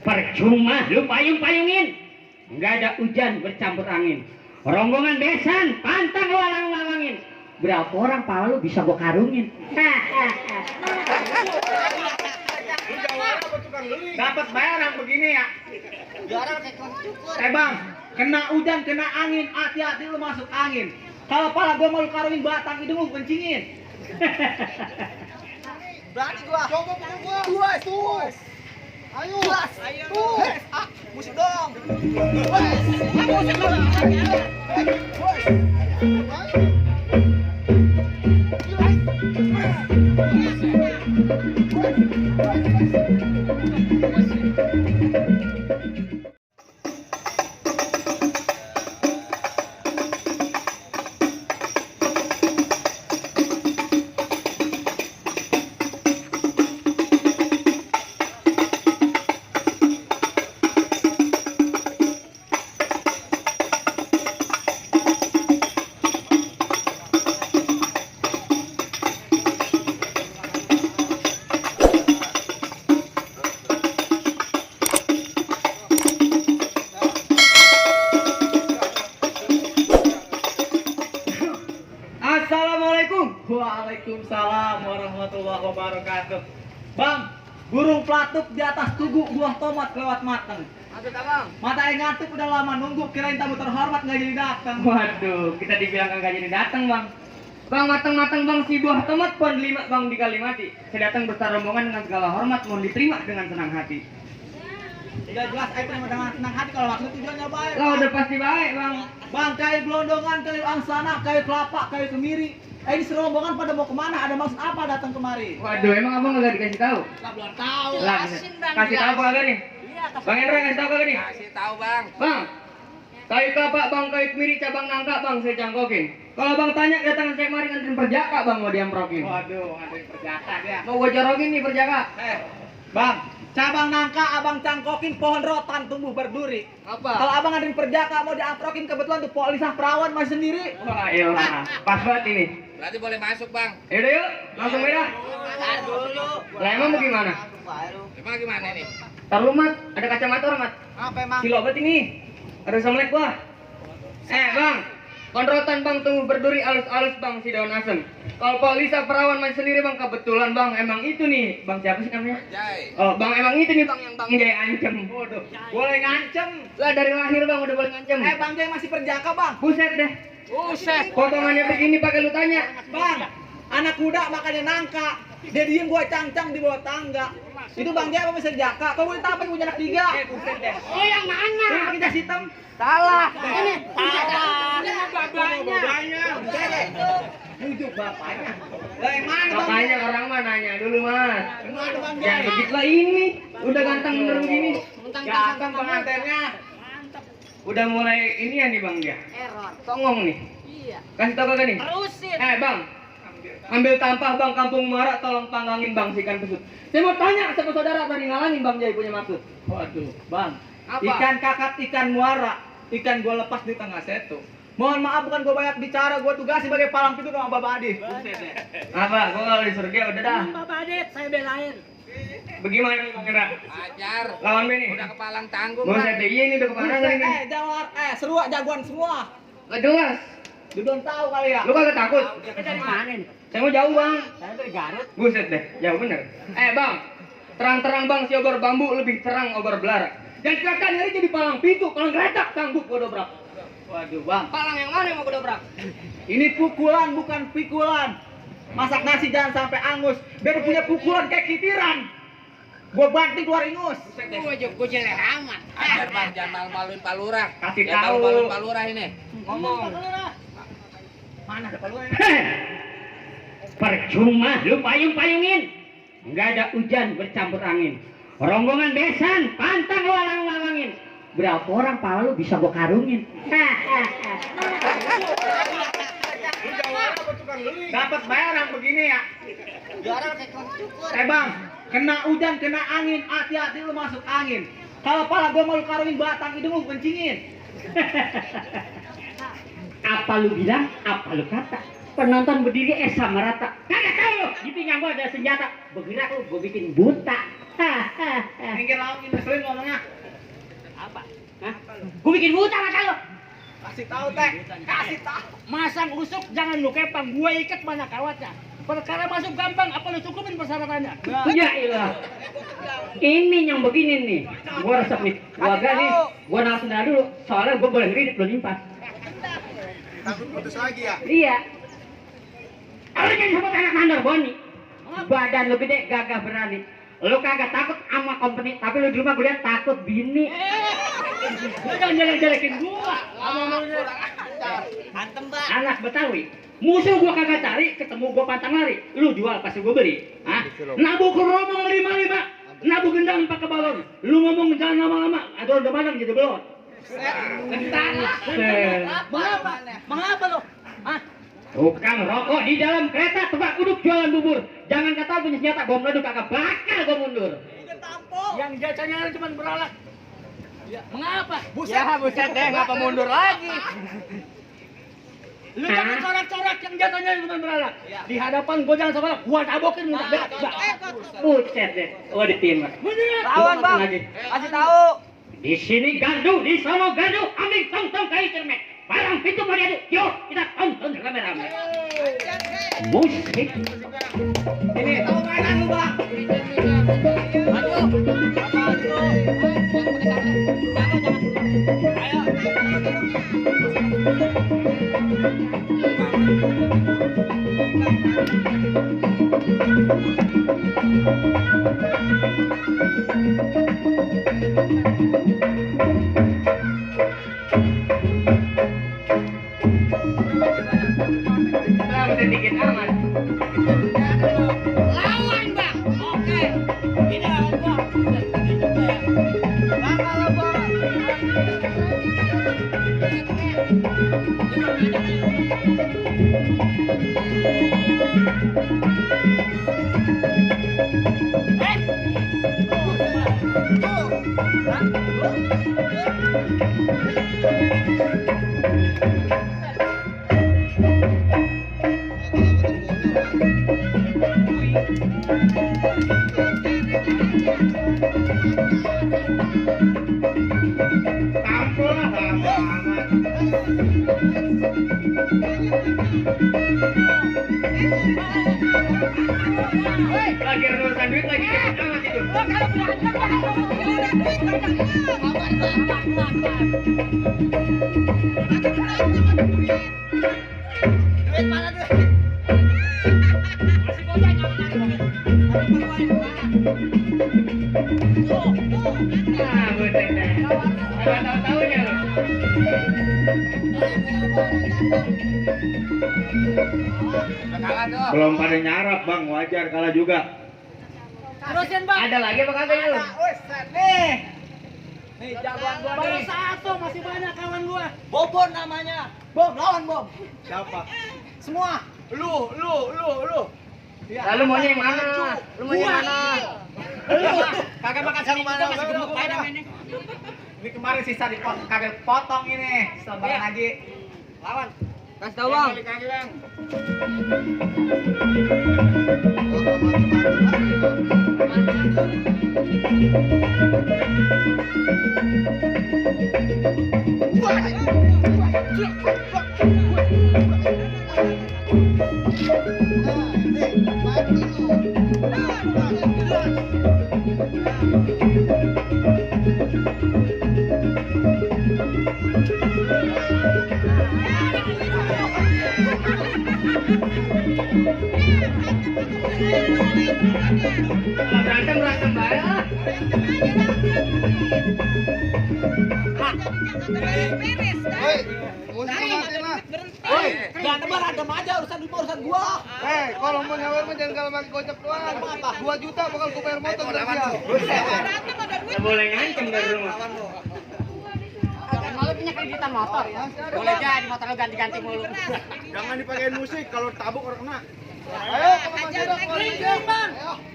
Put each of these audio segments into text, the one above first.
Percuma lu payung-payungin, nggak ada hujan bercampur angin. Rombongan besan, pantang lu alang-alangin. Berapa orang pala lu bisa gua karungin? Dapat bayaran begini ya. Bang, kena hujan, kena angin, hati-hati lu masuk angin. Kalau pala gua mau lu karungin batang hidung lu kencingin. Berani gua. Coba gua. Tuh. Ayo. Tuh. Musik dong. Musik dong. Assalamualaikum. Waalaikumsalam warahmatullahi wabarakatuh. Bang, burung pelatuk di atas tugu buah tomat lewat mateng. Mata yang ngantuk udah lama nunggu, kirain tamu terhormat nggak jadi datang. Waduh, kita dibilang kagak jadi datang bang. Bang mateng-mateng bang, si buah tomat pohon 5 bang dikali mati. Saya datang besar rombongan dengan segala hormat, mohon diterima dengan senang hati. Tidak jelas, ayo dengan senang hati kalau maksud tujuannya baik. Lah udah pasti baik bang. Bang, kayu gelondongan, kayu angsana, kayu kelapa, kayu kemiri. Ini serombongan pada mau kemana? Ada maksud apa datang kemari? Waduh, emang abang nggak dikasih tahu? Lah belum tahu. Lah, kasih tahu kagak nih? Bang Hendra kasih tahu kagak nih? Kasih tahu, Bang. Bang, kayu kelapa bang, kayu kemiri, cabang nangka bang, saya cangkokin. Kalau bang tanya kedatangan saya kemarin nganterin perjaka bang, mau diamprokin. Waduh, ada perjaka dia. Mau gua jorokin nih perjaka. Bang, cabang nangka abang cangkokin, pohon rotan tumbuh berduri. Apa? Kalau abang ngadain perjaka mau diamprokin, kebetulan tuh polisah perawan masih sendiri. Wah, iyalah. Pas banget ini. Berarti boleh masuk, Bang. Yaudah yuk, langsung beda. Tar dulu. Lah emang mau gimana? Emang gimana nih? Tar lu mat, ada kacamata orang mat. Apa emang? Silo obat ini. Ada somlek gua. Bang, konrotan bang tumbuh berduri alus-alus bang si daun asem. Kalau polisa perawan masih sendiri bang, kebetulan bang emang itu nih. Bang siapa sih namanya? Jai. Oh bang emang itu nih bang yang bang Jai ancem. Waduh, boleh ngancem. Lah dari lahir bang udah boleh ngancem. Bang Jai masih perjaka bang. Buset deh. Buset. Potongannya begini pakai lu tanya. Bang, anak muda makannya nangka. Dia diem gua cangcang di bawah tangga. Itu Bang Jai apa masih perjaka? Kau boleh tahu punya anak 3. Buset deh. Oh yang mana? Ini pakai jas hitam. Salah. Ini salah. Babanya. Bujuk bapaknya. Lah yang mana Bang? Makanya orang mah nanya dulu mas. Yang mana Bang Yang Jai? begitu lah ini. Udah ganteng bener begini. Ganteng pengantinnya. Udah mulai ini ya nih bang dia. Songong nih. Iya. Kasih tau kagak nih? Terusin. Bang, ambil tampah bang Kampung Muara, tolong panggangin bang si ikan pesut. Saya mau tanya sama saudara tadi ngalangin bang Jai punya maksud. Waduh, Bang. Apa? Ikan kakap, ikan muara. Ikan gua lepas di tengah setu. Mohon maaf bukan gua banyak bicara, gua tugas sebagai palang pintu sama Bapak Adi. Buset deh. Apa? Gua kalau di surga udah dah. Bapak Adit, saya belain. Bagaimana nih bang Hendra? Ajar. Lawan Beni. Udah kepalang tanggung, Buset Bang. deh, iya ini udah kemana kali ini? Jawab, seru jagoan semua. Gak jelas. Lu belum tahu kali ya. Lu kagak takut? Kita dari mana nih? Saya mau jauh bang. Saya dari Garut. Buset deh, jauh bener. Bang, terang-terang bang si obor bambu lebih terang obor belara. Dan kakak nyari jadi palang pintu, palang geletak sanggup gua dobrak. Waduh, Bang. Palang yang mana yang mau gua dobrak? Ini pukulan bukan pikulan. Masak nasi jangan sampai angus. Biar punya pukulan kayak kitiran. Gua banting keluar ingus. Gue jelek amat. Ajar, Bang, jangan malu-maluin Pak Lurah. Kasih Jangan tahu. malu-maluin Pak Lurah ini. Ngomong. Mana ada paluan? Percuma lu payung-payungin, nggak ada hujan bercampur angin. Rombongan besan, pantang lu alang-alangin. Berapa orang pala lu bisa gua karungin? Dapat bayaran begini ya. Bang, kena hujan, kena angin, hati-hati lu masuk angin. Kalau pala gua mau lu karungin batang hidung lu kencingin. Apa lu bilang? Apa lu kata? Penonton berdiri sama rata. Kagak tahu lu, di pinggang gua ada senjata. Bergerak lu, gua bikin buta. Minggir lawan ngeselin ngomongnya. Apa? Hah? Gua bikin hutang sama lo. Kasih tahu teh. Kasih tahu. Masang usuk jangan lu kepang, gua ikat mana kawatnya. Perkara masuk gampang, apa lu cukupin persyaratannya? Ya ilah. Ini yang begini nih. Gua resep nih. Warga nih. Gua langsung dah dulu. Soalnya gua boleh ngedit belum impas. Takut putus lagi ya. Iya. Lu jangan sebut anak mandor Boni. Badan lu gede, gagah berani. Lu kagak takut sama company, tapi lu di rumah gue liat takut bini. Lu jangan jelek-jelekin gua. Antem, Mbak. Anak Betawi. Musuh gua kagak cari, ketemu gua pantang lari. Lu jual pasti gua beli. Hah? Nabu keromong 5-5. Nabu gendang pakai balon. Lu ngomong jangan lama-lama. Atau udah madang jadi belon. Mengapa lu? Hah? Tukang rokok di dalam kereta tebak duduk jualan bubur. Jangan kata punya senjata bom ledu kagak bakal gua mundur. Yang jacanya cuma beralak. Mengapa? Ya buset deh, ngapa mundur lagi? Lu jangan corak-corak yang jatuhnya cuma beralak. Di hadapan gua jangan corak, gua tabokin lu. Buset deh. Oh ditimbang. Lawan bang, kasih tahu. Di sini gaduh, di sana gaduh. Ambil tong-tong kayu cermek. Barang pintu mau diaduk. Yuk kita tonton rame-rame. Musik. Ini tahu mainan lu, Bang. Sedikit amat. Lawan, Bang. Oke. Ini lawan gua. Bang, kalau Bang. Lagi urusan duit lagi cepet amat itu. Nah, buset deh. Ada tahu-tahunya lu. Kalah tuh. Belum pada nyarap, Bang. Wajar kalah juga. Terusin, Bang. Ada lagi apa kagaknya lu? Nih, jagoan gua Baru nih. satu, masih banyak kawan gua. Bobon namanya. Bom, lawan Bom. Siapa? Semua. Lu. Ya. Lalu maunya yang mana? Lu mau yang mana? Kagak makan sini juga masih gemuk aja namanya. Ini kemarin sisa dipotong, kagak potong ini. Selebaran lagi. Lawan. Kasih tahu bang. Berantem baik lah. Woi, berantem aja urusan gua. Kalau mau nyawer mah jangan kalau pakai gocap doang. 2 juta bakal gue bayar motor dari dia. Nggak boleh ngancem dari rumah. Malu punya kreditan motor. Boleh jadi motor lo ganti-ganti mulu. Jangan dipakein musik kalau tabuk orang kena. Ayo, kalau masih ada Ringkring, Bang.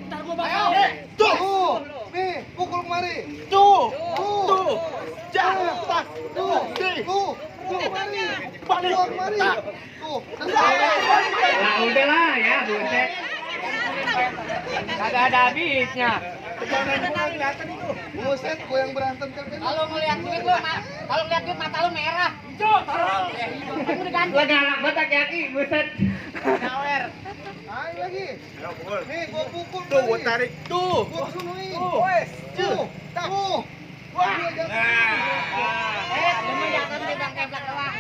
Ntar gua bakal. Tuh. Nih, pukul kemari. Tuh. Jangan tas. Tuh. Kemari. Balik kemari. Tuh. Nah udahlah ya buset. Kagak ada habisnya. Buset, gua yang berantem kan. Kalau ngeliat duit lu, kalau ngeliat duit mata lu merah. Aku udah ganti. Lah galak banget aki-aki, buset. Nyawer. Ayo lagi. Nih, gua pukul. Tuh, gua tarik. Tuh. Gua kesunuin. Wes. Tuh. Tuh. Wah. Lu mah jangan tembak-tembak doang.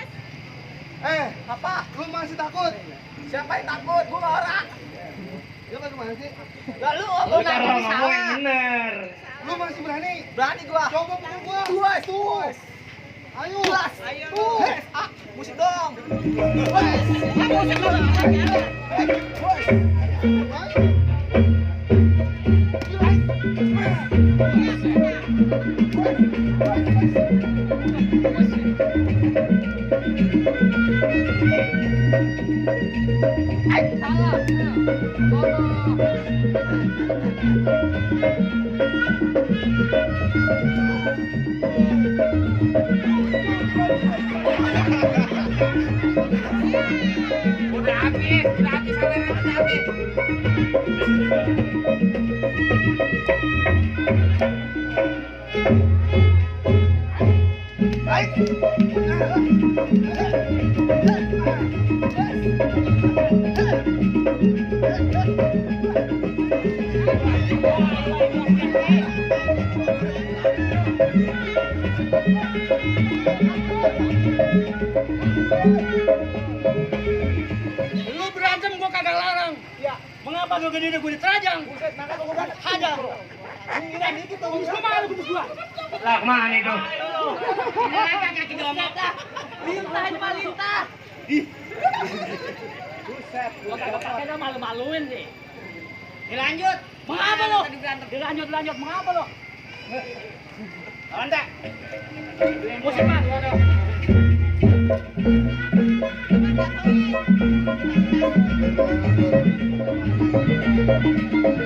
Apa? Lu masih takut? Siapa yang takut? Gua nggak orang. Ya kan gimana sih? Lah lu Lu cara ngomong yang bener. Lu masih berani? berani gua. Coba pukul gua. Tuh. Ayo. Ayo. Tuh. Musik dong. Udah habis sawer udah habis. Lu berantem gua kagak larang. Ya, mengapa lu gini gua diterajang? Hajar. Ini dikit tuh. Gua malu gua. Lah kemana itu? Kaki domok dah. Lintah ini mah lintah. Gua kagak pakai dah malu-maluin sih. Dilanjut. Mengapa lu? Tadi berantem. Dilanjut. Mengapa lu? Anda. Musik mah. Thank you.